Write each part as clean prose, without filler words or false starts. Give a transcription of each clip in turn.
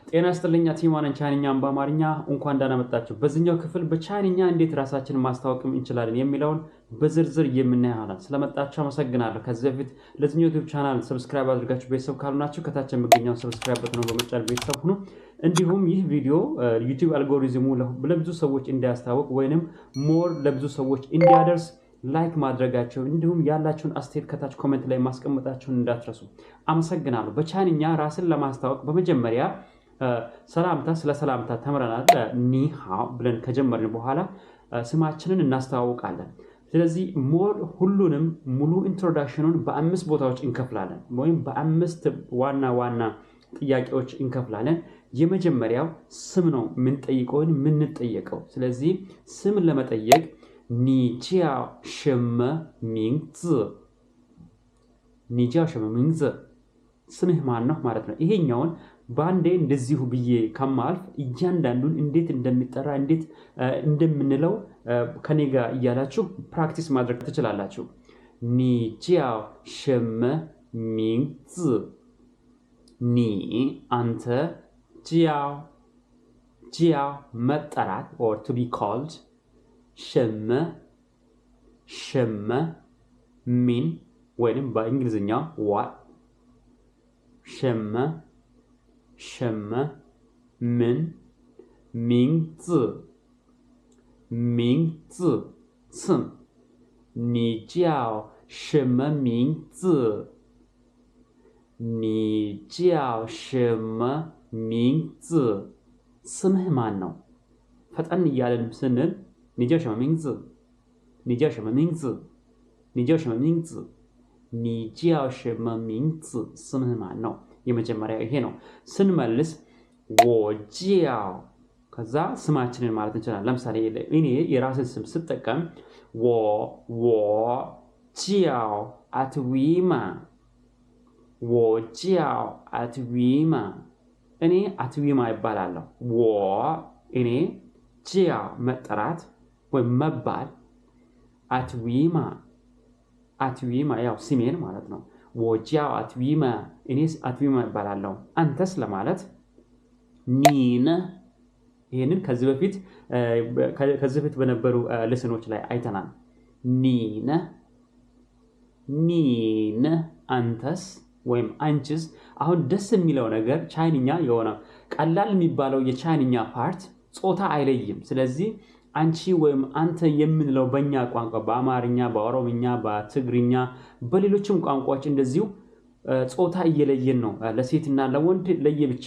ጤና ይስጥልኝ ቲማንን ቻይንኛን በአማርኛ እንኳን ደህና መጣችሁ። በዚህኛው ክፍል በቻይንኛ እንዴት ራሳችንን ማስታወቅ እንችላለን የሚለውን በዝርዝር የምናየው ይሆናል። ስለመጣችሁ አመሰግናለሁ። ከዚህ በፊት ለዚህኛው ዩቲዩብ channel subscribe አድርጋችሁ ቤተሰብ ካልሆናችሁ ከታች የሚገኘውን subscribe button በመጫን ቤተሰብ ሁኑ። እንዲሁም ይህ ቪዲዮ ዩቲዩብ አልጎሪዝሙ ለብዙ ሰዎች እንዲያስታውቅ ወይንም more ለብዙ ሰዎች እንዲያደርስ like ማድረጋቸው እንዲሁም ያላችሁን አስተያየት ከታች comment ላይ ማስቀመጣችሁን እንዳትረሱ። አመሰግናለሁ። በቻይንኛ ራስን ለማስታወቅ በመጀመሪያ ሰላምታ ስለ ሰላምታ ተምረናል። 你好 ብለን ከጀመርን በኋላ ስማችንን እናስተዋውቃለን። ስለዚህ more ሁሉንም ሙሉ introduction ኑን በአምስት ቦታዎች እንከፍላለን ወይም በአምስት ዋና ዋና ጥያቄዎች እንከፍላለን። የመጀመሪያው ስም ነው የምንጠይቀው ወይም የምንጠየቀው። ስለዚህ ስም ለመጠየቅ 你叫什么名字? 你叫什么名字? ስምህ ማን ነው ማለት ነው። ይሄኛውን በአንዴ እንደዚሁ ብዬ ከማልፍ እያንዳንዱን እንዴት እንደሚጠራ እንዴት እንደምንለው ከኔ ጋር እያላችሁ practice ማድረግ ትችላላችሁ። 你叫什么名字? 你 አንተ፣ 叫 叫 መጠራት or to be called፣ 什么 什么 ምን ወይንም በእንግሊዝኛው what፣ 什么 什么 ምን፣ 名字 名字 ስም። 你叫什么名字? 你叫什么名字? ስምህ ማን ነው? ፈጠን እያለን ስንል 你叫什么名字? 你叫什么名字? 你叫什么名字? 你叫什么名字? ስምህ ማን ነው? የመጀመሪያው ይሄ ነው። ስንመልስ 我叫 ከዛ ስማችንን ማለት እንችላለን። ለምሳሌ እኔ የራስን ስም ስጠቀም 我叫አትዊማ፣ 我叫አትዊማ፣ እኔ አትዊማ ይባላለሁ። 我 እኔ፣ 叫 መጠራት ወይም መባል፣ አትዊማ አትዊማ ያው ስሜን ማለት ነው። 我叫አትዊማ፣ እኔ አትዊማ ይባላለሁ። አንተስ ለማለት 你呢? ይህንን ከዚህ በፊት በነበሩ lesson ኦች ላይ አይተናል። 你呢 你呢 አንተስ ወይም አንቺስ። አሁን ደስ የሚለው ነገር ቻይንኛ የሆነ ቀላል የሚባለው የቻይንኛ part ጾታ አይለይም። ስለዚህ አንቺ ወይም አንተ የምንለው በእኛ ቋንቋ በአማርኛ፣ በኦሮምኛ፣ በትግርኛ፣ በሌሎችም ቋንቋዎች እንደዚሁ ጾታ እየለየን ነው። ለሴትና ለወንድ ለየብቻ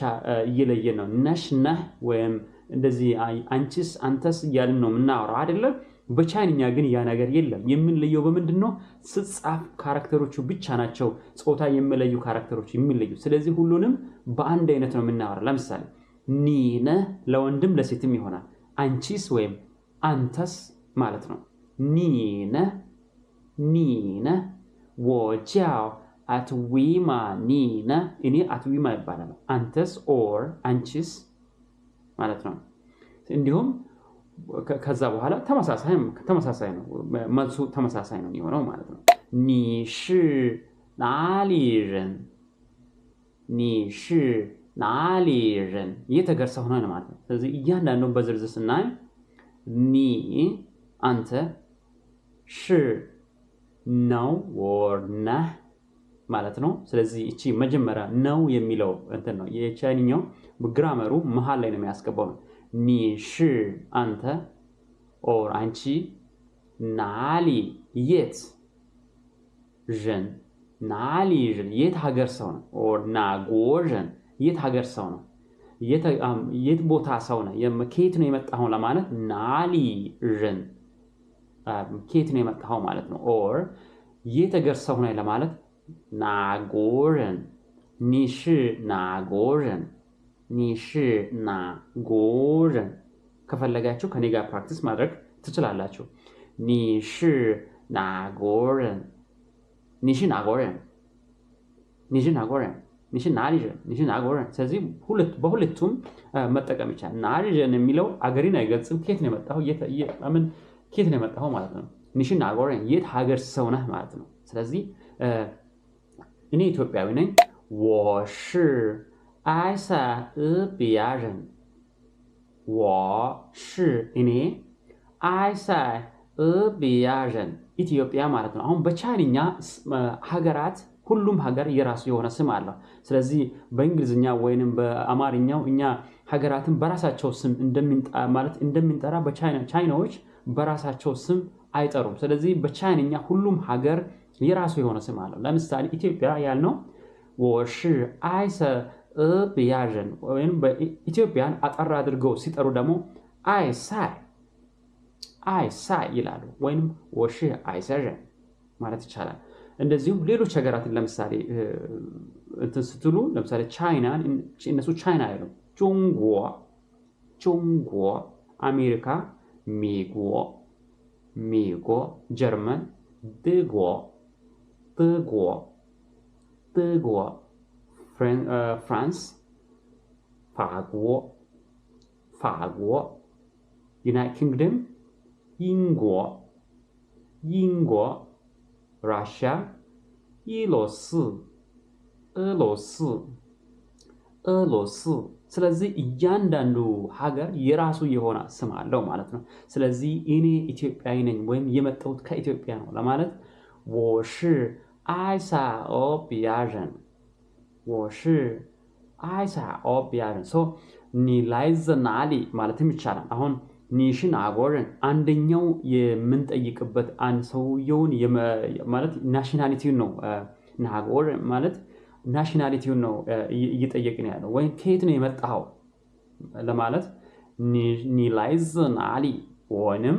እየለየን ነው። ነሽ፣ ነህ ወይም እንደዚህ አንቺስ፣ አንተስ እያልን ነው የምናወራው አይደለም። በቻይንኛ ግን ያ ነገር የለም። የምንለየው በምንድን ነው? ስጻፍ character ኦቹ ብቻ ናቸው ጾታ የሚለዩ character ኦች የሚለዩ። ስለዚህ ሁሉንም በአንድ አይነት ነው የምናወራው። ለምሳሌ 你呢 ለወንድም ለሴትም ይሆናል። አንቺስ ወይም አንተስ ማለት ነው። 你呢 你呢 我叫አትዊማ 你呢 እኔ አትዊማ ይባላል። አንተስ or አንቺስ ማለት ነው። እንዲሁም ከዛ በኋላ ተመሳሳይ ነው፣ መልሱ ተመሳሳይ ነው የሚሆነው ማለት ነው። 你是哪里人? 你是哪里人? የት ሀገር ሰው ነህ ማለት ነው። ስለዚህ እያንዳንዱን በዝርዝር ስናይ 你 አንተ፣ 是 ነው or ነህ ማለት ነው። ስለዚህ እቺ መጀመሪያ ነው የሚለው እንትን ነው የቻይንኛው grammar ኡ መሀል ላይ ነው የሚያስገባው ነው። 你是 አንተ or አንቺ፣ 哪里 የት፣ 人 哪里人 የት ሀገር ሰው ነው or 哪国人 የት ሀገር ሰው ነው፣ የት ቦታ ሰው ነው፣ ከየት ነው የመጣኸው ለማለት 哪里人 ከየት ነው የመጣኸው ማለት ነው። Or የት ሀገር ሰው ነው ለማለት 哪国人፣ 你是哪国人፣ 你是哪国人። ከፈለጋችሁ ከኔ ጋር practice ማድረግ ትችላላችሁ። 你是哪国人? 你是哪国人? 你是哪国人? 你是哪里人? 你是哪国人? ስለዚህ በሁለቱም መጠቀም ይቻላል። 哪里人 የሚለው አገሪን አይገልጽም። ከየት ነው የመጣኸው፣ ምን ከየት ነው የመጣኸው ማለት ነው። 你是哪国人 የት ሀገር ሰው ነህ ማለት ነው። ስለዚህ እኔ ኢትዮጵያዊ ነኝ። 我是埃塞俄比亚人我是እኔ埃塞俄比亚人ኢትዮጵያ ማለት ነው። አሁን በቻይንኛ ሀገራት ሁሉም ሀገር የራሱ የሆነ ስም አለው። ስለዚህ በእንግሊዝኛ ወይንም በአማርኛው እኛ ሀገራትን በራሳቸው ስም ማለት እንደምንጠራ በቻይናዎች በራሳቸው ስም አይጠሩም። ስለዚህ በቻይንኛ ሁሉም ሀገር የራሱ የሆነ ስም አለው። ለምሳሌ ኢትዮጵያ ያልነው 我是埃塞俄比亚人ወይም በኢትዮጵያን አጠር አድርገው ሲጠሩ ደግሞ 埃塞埃塞ይላሉ ወይም 我是埃塞人ማለት ይቻላል። እንደዚሁም ሌሎች ሀገራትን ለምሳሌ እንትን ስትሉ ለምሳሌ ቻይናን እነሱ ቻይና አይሉም፣ 中国 中国፣ አሜሪካ 美国 美国፣ ጀርመን 德国 德国 德国፣ ፍራንስ 法国 法国፣ ዩናይትድ ኪንግደም 英国 英国፣ ራሽያ 俄罗斯 俄罗斯 俄罗斯። ስለዚህ እያንዳንዱ ሀገር የራሱ የሆነ ስም አለው ማለት ነው። ስለዚህ እኔ ኢትዮጵያዊ ነኝ ወይም የመጣሁት ከኢትዮጵያ ነው ለማለት 我是埃塞俄比亚人我是埃塞俄比亚人 so 你来自哪里ማለትም ይቻላል። አሁን 你是哪国人አንደኛው የምንጠይቅበት አንድ ሰውየውን ማለት nationality ውን ነው። 哪国人ማለት nationality ውን ነው እየጠየቅን ያለው ወይም ከየት ነው የመጣኸው ለማለት 你来自哪里ወይንም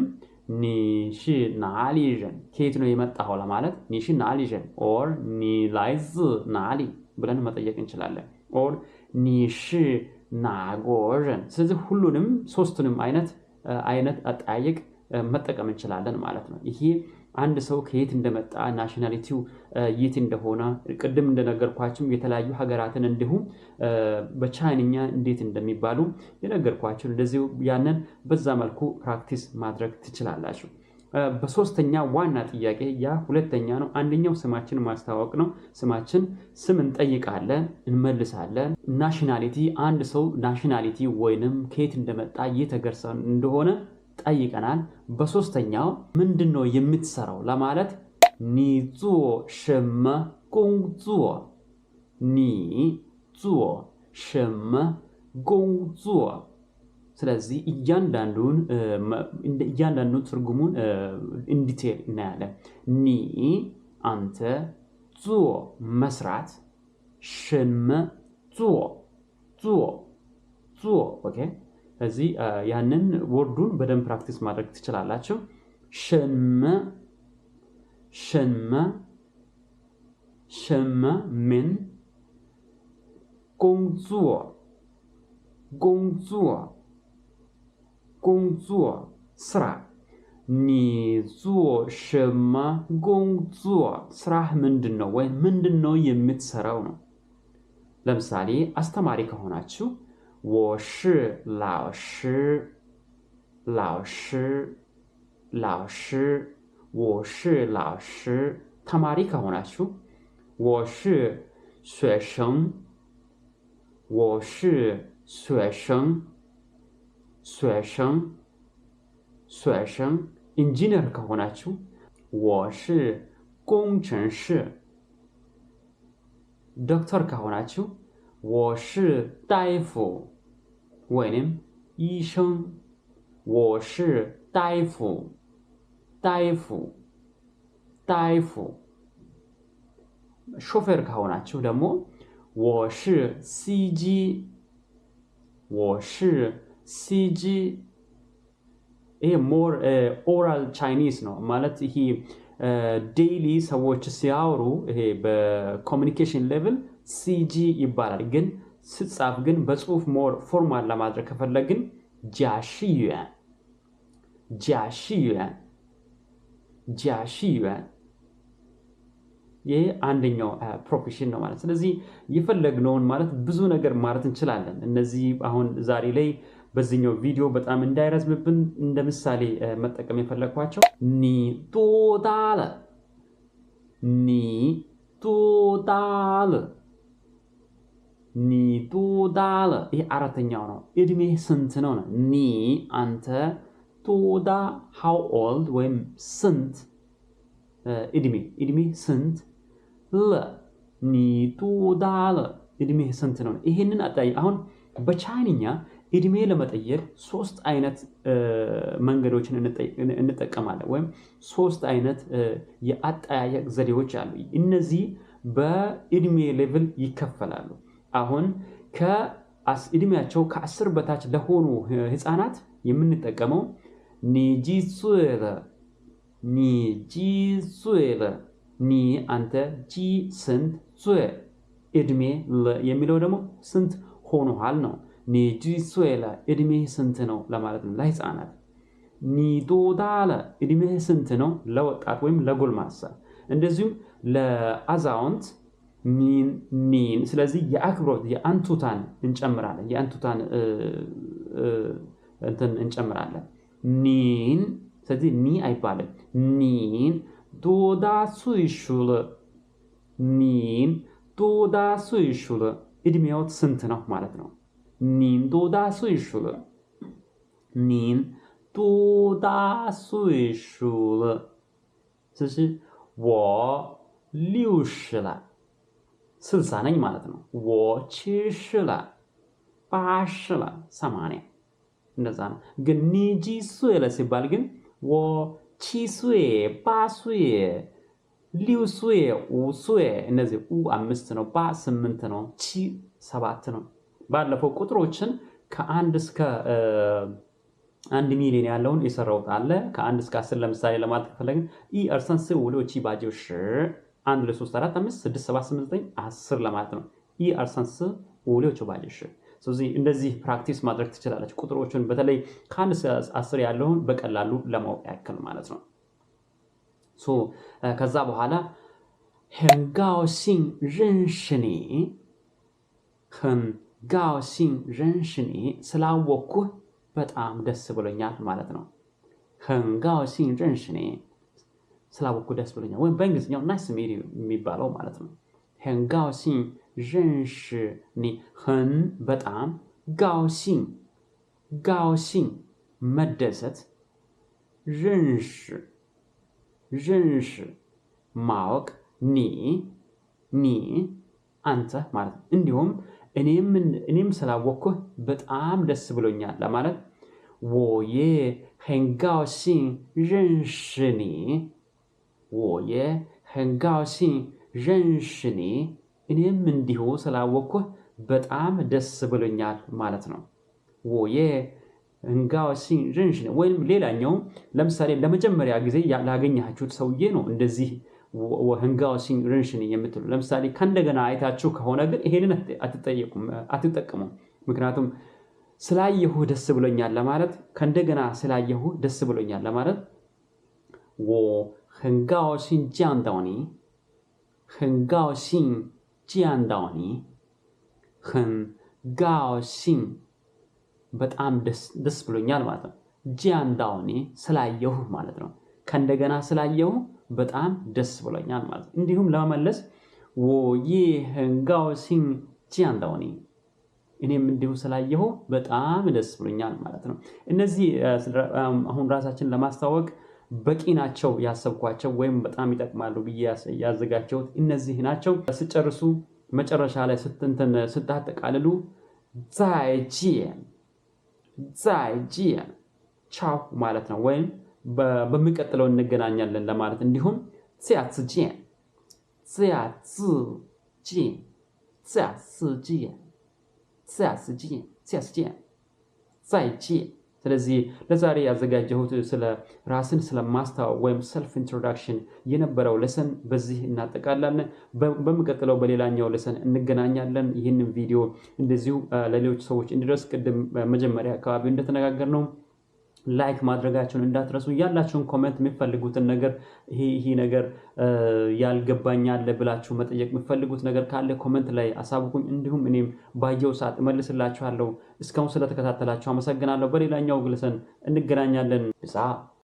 你是哪里人ከየት ነው የመጣኸው ለማለት 你是哪里人 or 你来自哪里ብለን መጠየቅ እንችላለን። or 你是哪国人። ስለዚህ ሁሉንም ሶስቱንም አይነት አጠያየቅ መጠቀም እንችላለን ማለት ነው። ይሄ አንድ ሰው ከየት እንደመጣ nationality ው የት እንደሆነ ቅድም እንደነገርኳችሁም የተለያዩ ሀገራትን እንዲሁም በቻይንኛ እንዴት እንደሚባሉ የነገርኳችሁ እንደዚሁ ያንን በዛ መልኩ practice ማድረግ ትችላላችሁ። በሶስተኛ ዋና ጥያቄ ያ ሁለተኛ ነው። አንደኛው ስማችን ማስተዋወቅ ነው። ስማችን ስም እንጠይቃለን፣ እንመልሳለን። nationality አንድ ሰው nationality ወይንም ከየት እንደመጣ የት ሀገር ሰው እንደሆነ ጠይቀናል። በሶስተኛው ምንድን ነው የምትሰራው ለማለት 你做什么工作你做什么工作ስለዚህ እያንዳንዱን ትርጉሙን in detail እናያለን። 你አንተ፣ 做መስራት፣ 什么做做做 okay። እዚህ ያንን word ኡን በደንብ practice ማድረግ ትችላላችሁ። 什么什么什么ምን 工作工作工作ስራ 你做什么工作ስራህ ምንድን ነው ወይም ምንድን ነው የምትሰራው ነው። ለምሳሌ አስተማሪ ከሆናችሁ 我是老师老师老师我是老师ተማሪ ከሆናችሁ 我是学生我是学生学生学生ኢንጂነር ከሆናችሁ 我是工程师ዶክተር ከሆናችሁ 我是大夫ወይንም 医生我是大夫大夫大夫ሾፌር ከሆናችሁ ደግሞ 我是司机我是司机ይሄ more oral Chinese ነው ማለት ይሄ daily ሰዎች ሲያወሩ ይሄ በ communication level 司机ይባላል። ግን ስጻፍ ግን በጽሁፍ more formal ለማድረግ ከፈለግን 驾驶员驾驶员驾驶员ይሄ አንደኛው profession ነው ማለት። ስለዚህ የፈለግነውን ማለት ብዙ ነገር ማለት እንችላለን። እነዚህ አሁን ዛሬ ላይ በዚህኛው ቪዲዮ በጣም እንዳይረዝምብን እንደ ምሳሌ መጠቀም የፈለግኳቸው 你多大了你多大了你多大了? ይህ አራተኛው ነው። እድሜ ስንት ነው ነው። 你 አንተ፣ 多大 how old ወይም ስንት፣ እድሜ ስንት፣ 了 你多大了 እድሜ ስንት ነው። ይሄንን አጠያየቅ አሁን በቻይንኛ እድሜ ለመጠየቅ ሶስት አይነት መንገዶችን እንጠቀማለን ወይም ሶስት አይነት የአጠያየቅ ዘዴዎች አሉ። እነዚህ በእድሜ level ይከፈላሉ። አሁን እድሜያቸው ከ10 በታች ለሆኑ ህፃናት የምንጠቀመው 你几岁了፣ 你几岁了። 你 አንተ፣ 几 ስንት፣ 岁 እድሜ፣ 了 የሚለው ደግሞ ስንት ሆኖሃል ነው። 你几岁了 እድሜህ ስንት ነው ለማለት ነው ለህፃናት። 你多大了 እድሜህ ስንት ነው ለወጣት ወይም ለጎልማሳ። እንደዚሁም ለአዛውንት 您 您። ስለዚህ የአክብሮት የአንቱታን እንጨምራለን፣ የአንቱታን እንትን እንጨምራለን። 您። ስለዚህ 你 አይባልም። 您多大岁数了፣ 您多大岁数了 እድሜዎት ስንት ነው ማለት ነው። 您多大岁数了፣ 您多大岁数了። ስለዚህ 我60了 60 ነኝ ማለት ነው። 我70了፣ 80了 80 እንደዛ ነው። ግን 你几岁了 ሲባል ግን 我七岁፣ 八岁፣ 六岁፣ 五岁 እነዚህ 五 አምስት ነው፣ 八 ስምንት ነው፣ 七 ሰባት ነው። ባለፈው ቁጥሮችን ከ1 እስከ 1 ሚሊዮን ያለውን የሰራሁት አለ። ከ1 እስከ 10 ለምሳሌ ለማለት ከፈለግን 一二三四五六七八九十፣ አንድ ሁለት ሶስት አራት አምስት ስድስት ሰባት ስምንት ዘጠኝ አስር ለማለት ነው። 一二三四五六七八九十። ስለዚህ እንደዚህ practice ማድረግ ትችላላችሁ። ቁጥሮቹን በተለይ ከ1 እስከ 10 ያለውን በቀላሉ ለማወቅ ያክል ማለት ነው። So ከዛ በኋላ 很高兴认识你፣ 很高兴认识你 ስላወቅኩህ በጣም ደስ ብሎኛል ማለት ነው። 很高兴认识你 ስላወቅኩህ ደስ ብሎኛል፣ ወይም በእንግሊዝኛው nice meet you የሚባለው ማለት ነው። 很高兴认识你፣ 很 በጣም፣ 高兴 高兴 መደሰት፣ 认识 认识 ማወቅ፣ 你 你 አንተ ማለት ነው። እንዲሁም እኔም ስላወቅኩህ በጣም ደስ ብሎኛል ለማለት 我也很高兴认识你，我也很高兴认识你 እኔም እንዲሁ ስላወቅኩህ በጣም ደስ ብሎኛል ማለት ነው። 我也很高兴认识你። ወይም ሌላኛው ለምሳሌ ለመጀመሪያ ጊዜ ላገኛችሁት ሰውዬ ነው እንደዚህ 我很高兴认识你 የምትሉ። ለምሳሌ ከእንደገና አይታችሁ ከሆነ ግን ይሄንን አትጠየቁም፣ አትጠቀሙም። ምክንያቱም ስላየሁ ደስ ብሎኛል ለማለት፣ ከእንደገና ስላየሁ ደስ ብሎኛል ለማለት 我很高兴见到你፣ 很高兴见到你፣ 很高兴 በጣም ደስ ብሎኛል ማለት ነው። 见到你 ስላየሁ ማለት ነው። ከእንደገና ስላየሁ በጣም ደስ ብሎኛል ማለት ነው። እንዲሁም ለመመለስ 我也很高兴见到你 እኔም እንዲሁ ስላየሁ በጣም ደስ ብሎኛል ማለት ነው። እነዚህ አሁን ራሳችንን ለማስተዋወቅ በቂ ናቸው ያሰብኳቸው ወይም በጣም ይጠቅማሉ ብዬ ያዘጋጀሁት እነዚህ ናቸው። ስትጨርሱ መጨረሻ ላይ ስትንትን ስታጠቃልሉ 再见再见 ቻው ማለት ነው። ወይም በሚቀጥለው እንገናኛለን ለማለት እንዲሁም 下次见下次见下次见下次见下次见再见። ስለዚህ ለዛሬ ያዘጋጀሁት ስለ ራስን ስለማስተዋወቅ ወይም self introduction የነበረው lesson በዚህ እናጠቃላለን። በሚቀጥለው በሌላኛው lesson እንገናኛለን። ይህንን ቪዲዮ እንደዚሁ ለሌሎች ሰዎች እንዲደርስ ቅድም መጀመሪያ አካባቢ እንደተነጋገርነው like ማድረጋችሁን እንዳትረሱ። ያላችሁን comment፣ የምትፈልጉትን ነገር፣ ይሄ ይሄ ነገር ያልገባኝ አለ ብላችሁ መጠየቅ የምትፈልጉት ነገር ካለ comment ላይ አሳውቁኝ። እንዲሁም እኔም ባየው ሰዓት እመልስላችኋለሁ። እስካሁን ስለተከታተላችሁ አመሰግናለሁ። በሌላኛው lesson እንገናኛለን። ብሳ።